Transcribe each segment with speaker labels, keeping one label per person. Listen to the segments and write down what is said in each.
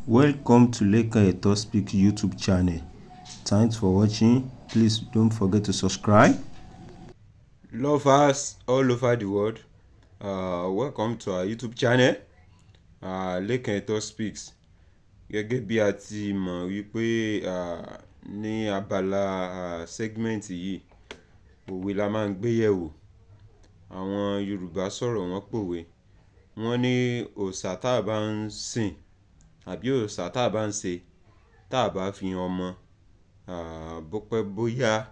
Speaker 1: Welcome to Lekan Eto Speak YouTube channel. Thanks for watching. Please don't forget to subscribe.
Speaker 2: Lovers all over the world, welcome to our YouTube channel, Lekan Eto Speaks. Gẹ́gẹ́ bí a ti mọ̀ wípé ní abala segment yìí, òwe la máa ń gbé yẹ̀wò. Àwọn Yorùbá sọ̀rọ̀, wọ́n pòwe. Wọ́n ní òòṣà tá a bá ń sìn àbí òòṣà tá a bá ń ṣe, tá a bá fi hàn ọmọ, bó pẹ́ bóyá,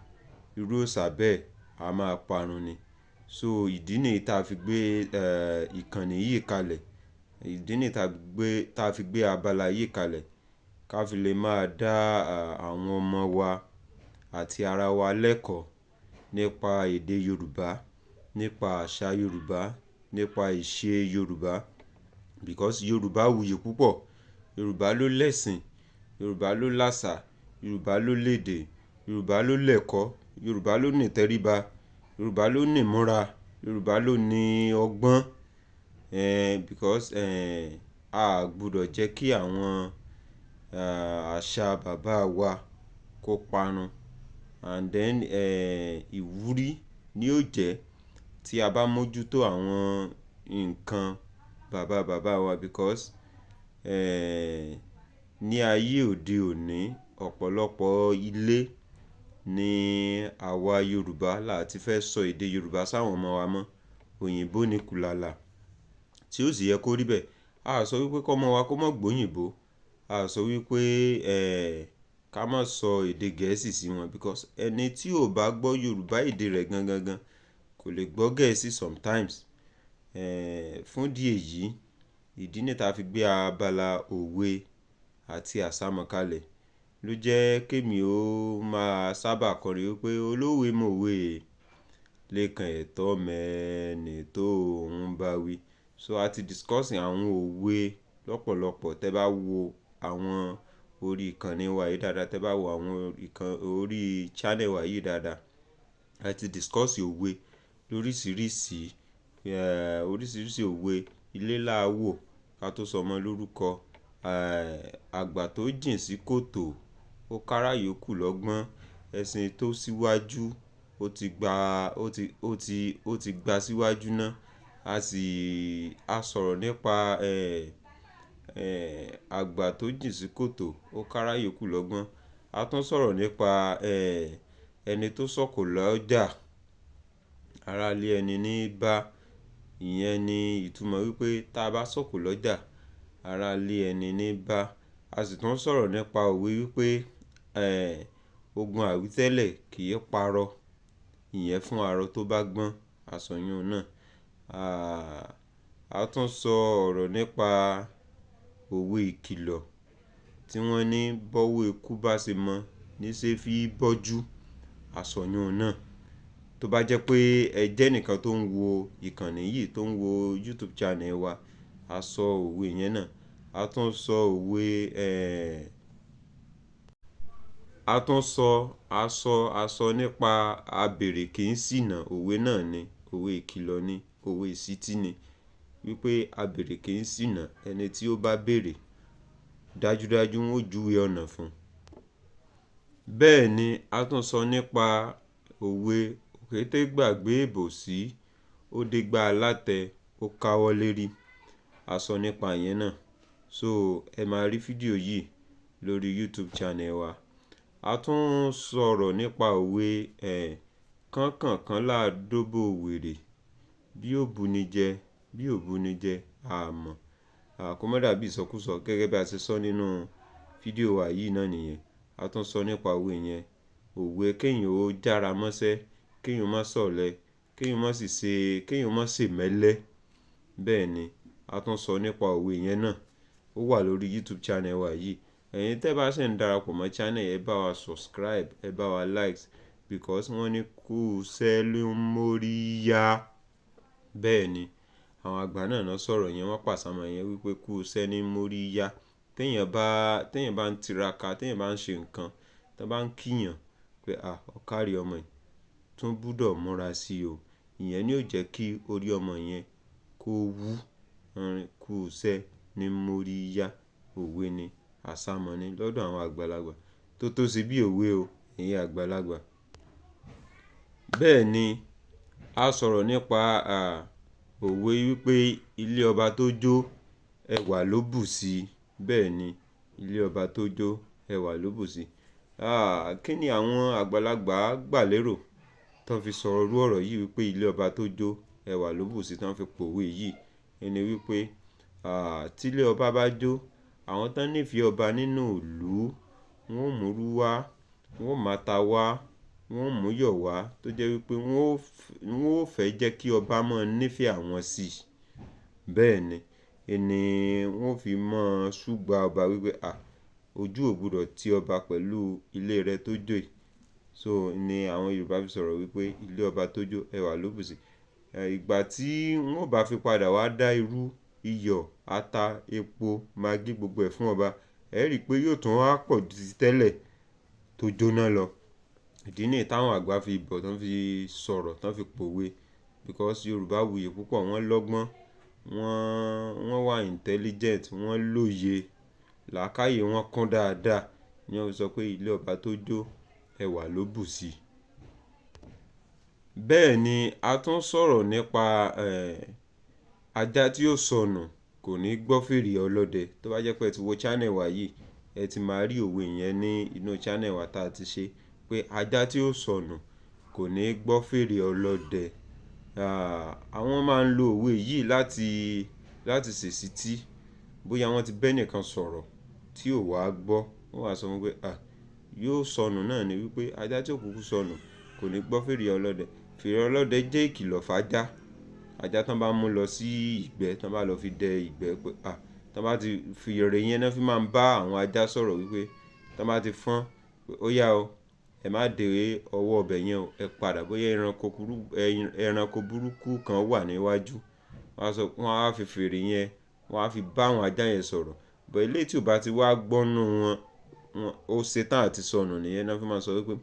Speaker 2: irú òòṣà bẹ́ẹ̀ a máa parun ni. So ìdí nìyí tá a fi gbé ìkànnì yìí kalẹ̀. Ìdí nìyí tá a fi gbé abala yìí kalẹ̀, ká fi lè máa dá àwọn ọmọ wa àti ara wa lẹ́kọ̀ọ́ nípa èdè Yorùbá, nípa àṣà Yorùbá, nípa ìṣe Yorùbá. Because Yorùbá wuyì púpọ̀. Yorùbá ló lẹ́sìn, Yorùbá ló làṣà, Yorùbá ló lédè, Yorùbá ló lẹ̀kọ́, Yorùbá ló ní ìtẹríba, Yorùbá ló ní ìmúra, Yorùbá ló ní ọgbọ́n. Because a gbọdọ̀ jẹ́ kí àwọn àṣà bàbá wa kó parun. And then ìwúrí ni ó jẹ́ tí a bá mójútó àwọn nǹkan bàbá bàbá wa, because ní ayé òde òní, ọ̀pọ̀lọpọ̀ ilé ní àwa Yorùbá là ti fẹ́ sọ èdè Yorùbá sáwọn ọmọ wa mọ́. Òyìnbó ní kùlàlà, tí ó sì yẹ kó rí bẹ́ẹ̀. A sọ wípé kí ọmọ wa kó má gbóyìnbó. A sọ wípé ká má sọ èdè Gẹ̀ẹ́sì sí wọn, because ẹni tí ò bá gbọ́ Yorùbá, èdè rẹ̀ gangan gan, kò lè gbọ́ Gẹ̀ẹ́sì sometimes. Fún ìdí èyí, ìdí ní tá fi gbé abala òwe àti àsámọ̀ kalẹ̀ ló jẹ́ kí èmi ó máa sábà kọrin wípé olówe mọ̀wé Lékan Ẹ̀tọ́ mẹ́ni tó ń bá wí. So a ti discuss àwọn òwe lọ́pọ̀lọpọ̀. Tẹ́ bá wo àwọn orí ìkànnì wa yìí dáadáa, tẹ́ bá wo àwọn orí channel wa yìí dáadáa, a ti discuss òwe lóríṣiríṣi, oríṣiríṣi òwe. Ilé láá wò ká tó sọmọ lórúkọ. Àgbà tó jìn sí kòtò, ó kára yòókù lọ́gbọ́n. Ẹṣin tó síwájú, ó ti gba, ó ti gba síwájú náà. A sì, a sọ̀rọ̀ nípa àgbà tó jìn sí kòtò, ó kára yòókù lọ́gbọ́n. A tún sọ̀rọ̀ nípa ẹni tó sọ̀kò lọ́jà, ara ilé ẹni ní bá. Ìyẹn ni ìtumọ̀ wípé tá a bá sọ̀kò lọ́jà, ara ilé ẹni ní bá. A sì tún sọ̀rọ̀ nípa òwe wípé ogun àwítẹ́lẹ̀ kì í parọ́. Ìyẹn fún arọ tó bá gbọ́n, a sọ yún náà. A tún sọ ọ̀rọ̀ nípa òwe ìkìlọ̀ tí wọ́n ní bọ́wọ́ ikú bá ṣe mọ́ ní ṣe fi bọ́jú. A sọ yún náà. Tó bá jẹ́ pé ẹ jẹ́ ẹnìkan tó ń wo ìkànnì yìí, tó ń wo YouTube channel wa, a sọ òwe yẹn náà. A tún sọ òwe, a tún sọ, a sọ nípa abèrè kì í ṣìnà. Òwe náà ni, òwe ìkìlọ̀ ni, òwe ìṣítí ni. Wípé abèrè kì í ṣìnà, ẹni tí ó bá bèrè dájúdájú wọn ó júwe ọ̀nà fún. Bẹ́ẹ̀ ni a tún sọ nípa òwe òkété gbàgbé ìbòsí, ó dégbà alátẹ, ó káwọ́ lérí. A sọ nípa ìyẹn náà. So ẹ máa rí fídíò yìí lórí YouTube channel wa. A tún sọ̀rọ̀ nípa òwe kánkànkan là dóbò wèrè, bí ó bu ni jẹ, bí ò bu ni jẹ, a mọ̀. Kó má dàbí ìsọkúsọ gẹ́gẹ́ bí a ṣe sọ nínú fídíò wa yìí náà nìyẹn. A tún sọ nípa òwe yẹn. Òwe kí èèyàn ó jára mọ́ṣẹ́, kí èèyàn má ṣọ̀lẹ, kí èèyàn má sì ṣe, kí èèyàn má ṣe ìmẹ́lẹ́. Bẹ́ẹ̀ ni, a tún sọ nípa òwe yẹn náà. Ó wà lórí YouTube channel wa yìí. Ẹ̀yin tẹ́ bá ṣe ń darapọ̀ mọ́ channel, ẹ bá wa subscribe, ẹ bá wa likes, because wọ́n ní kú iṣẹ́ ló ń mórí yá. Bẹ́ẹ̀ ni, àwọn àgbà náà náà sọ̀rọ̀ yẹn, wọ́n pàṣàmọ̀ yẹn wípé kú iṣẹ́ ní mórí yá. Tí èèyàn bá ń tiraka, tí èèyàn bá ń ṣe nǹkan, tí wọ́n bá ń kí èèyàn pé à, ọ̀kárí ọmọ yìí, tún gbọdọ̀ múra sí o. Ìyẹn ni ó jẹ́ kí orí ọmọ yẹn kó wú. Kú iṣẹ́ ní mórí yá. Òwe ni. Àṣàmọ̀ ni lọ́dọ̀ àwọn àgbàlagbà. Tó tó ṣe bí òwe o, ẹ̀yin àgbàlagbà. Bẹ́ẹ̀ ni, a sọ̀rọ̀ nípa, òwe wípé ilé ọba tó jó, ẹwà ló bù sí. Bẹ́ẹ̀ ni, ilé ọba tó jó, ẹwà ló bù sí. Kí ni àwọn àgbàlagbà gbà lérò tó fi sọ irú ọ̀rọ̀ yìí wípé ilé ọba tó jó, ẹwà ló bù sí, tí wọ́n fi pòwe yìí? Ní wípé, tí ilé ọba bá jó, àwọn tó nífẹ̀ẹ́ ọba nínú ìlú, wọ́n ó mú irú wá, wọ́n ó máa ta wá, wọ́n ó mú iyọ̀ wá, tó jẹ́ wípé wọ́n ó fẹ́ jẹ́ kí ọba máa nífẹ̀ẹ́ àwọn sí. Bẹ́ẹ̀ ni, ìní wọ́n fi mọ́ ṣúgbà ọba wípé, à, ojú ò gbọdọ̀ ti ọba pẹ̀lú ilé rẹ̀ tó jó yìí. So ní àwọn Yorùbá fi sọ̀rọ̀ wípé ilé ọba tó jó, ẹwà ló bù sí. Ìgbà tí wọ́n ò bá fi padà wá dá irú, iyọ̀, ata, epo, magí gbogbo ẹ̀ fún ọba, ẹ rí i pé yóò tún wá pọ̀ ju ti tẹ́lẹ̀ tó jóná lọ. Ìdí nìyí táwọn àgbà fi bọ̀, tán fi sọ̀rọ̀, tán fi pòwe. Because Yorùbá wuyì púpọ̀, wọ́n lọ́gbọ́n, wọ́n wà intelligent, wọ́n lóye, làákàyè wọn kún dáadáa. Ni wọ́n fi sọ pé ilé ọba tó jó, ẹwà ló bù sí. Bẹ́ẹ̀ ni, a tún sọ̀rọ̀ nípa, ajá tí ó sọnù kò ní gbọ́ fèrè ọlọ́dẹ. Tó bá jẹ́ pé ẹ ti wo channel wa yìí, ẹ ti máa rí òwe yẹn ní inú channel wa tá a ti ṣe pé ajá tí ó sọnù kò ní gbọ́ fèrè ọlọ́dẹ. Àwọn máa ń lo òwe yìí láti ṣèṣítí. Bóyá wọ́n ti bẹ́ ẹnìkan sọ̀rọ̀ tí ò wá gbọ́, wọ́n á sọ wípé, à, yóò sọnù náà ni wípé ajá tí ó kúkú sọnù kò ní gbọ́ fèrè ọlọ́dẹ. Fèrè ọlọ́dẹ jẹ́ ìkìlọ̀ fájá. Ajá tí wọ́n bá mú lọ sí ìgbẹ́, tí wọ́n bá lọ fi dẹ ìgbẹ́ pé, à, tí wọ́n bá ti fi èrè yẹn náà fi máa ń bá àwọn ajá sọ̀rọ̀ wípé tí wọ́n bá ti fọ́n, pé ó yá o, ẹ má dé ọwọ́ ọbẹ̀ yẹn o, ẹ padà bóyá ẹranko burúkú kan wà níwájú. Wọ́n á sọ, wọ́n á fi fèrè yẹn, wọ́n á fi bá àwọn ajá yẹn sọ̀rọ̀. But eléyìí tí ò bá ti wá gbọ́ nù wọn, ó ṣe tán àti sọnù nìyẹn náà fi máa ń sọ wípé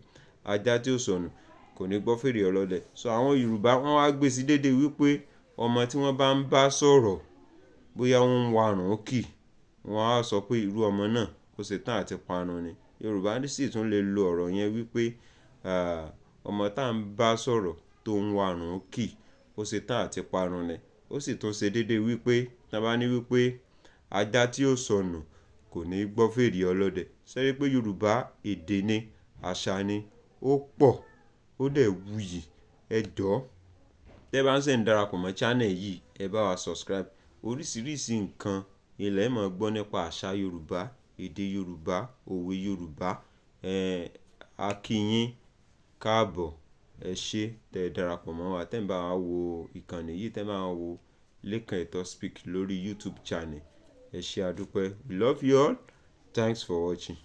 Speaker 2: ajá tí ó sọnù kò ní gbọ́ fèrè ọlọ́dẹ. So àwọn Yorùbá wọ́n wá gbé sí déédéé wípé ọmọ tí wọ́n bá ń bá sọ̀rọ̀, bóyá ó ń warùn kì, wọ́n á sọ pé irú ọmọ náà ó ṣe tán àti parun ni. Yorùbá sì tún lè lo ọ̀rọ̀ yẹn wípé, ọmọ tá ń bá sọ̀rọ̀ tó ń warùn kì, ó ṣe tán àti parun ni. Ó sì tún ṣe déédéé wípé tí wọ́n bá ní wípé ajá tí ó sọnù kò ní gbọ́ fèrè ọlọ́dẹ. Ṣé rí pé Yorùbá èdè ni, àṣà ni, ó pọ̀, ó dẹ̀ wuyì. Ẹ jọ̀ọ́, tí ẹ bá ń ṣe ń darapọ̀ mọ́ channel yìí, ẹ bá wa subscribe. Oríṣiríṣi nǹkan ni ẹ máa gbọ́ nípa àṣà Yorùbá, èdè Yorùbá, òwe Yorùbá. A kí yín káàbọ̀. Ẹ ṣé tẹ darapọ̀ mọ́ wa, tẹ́ ń bá wa wo ìkànnì yìí, tẹ́ ń bá wa wo Lekan Eto Speak lórí YouTube channel. Ẹ ṣé, a dúpẹ́. We love you all. Thanks for watching.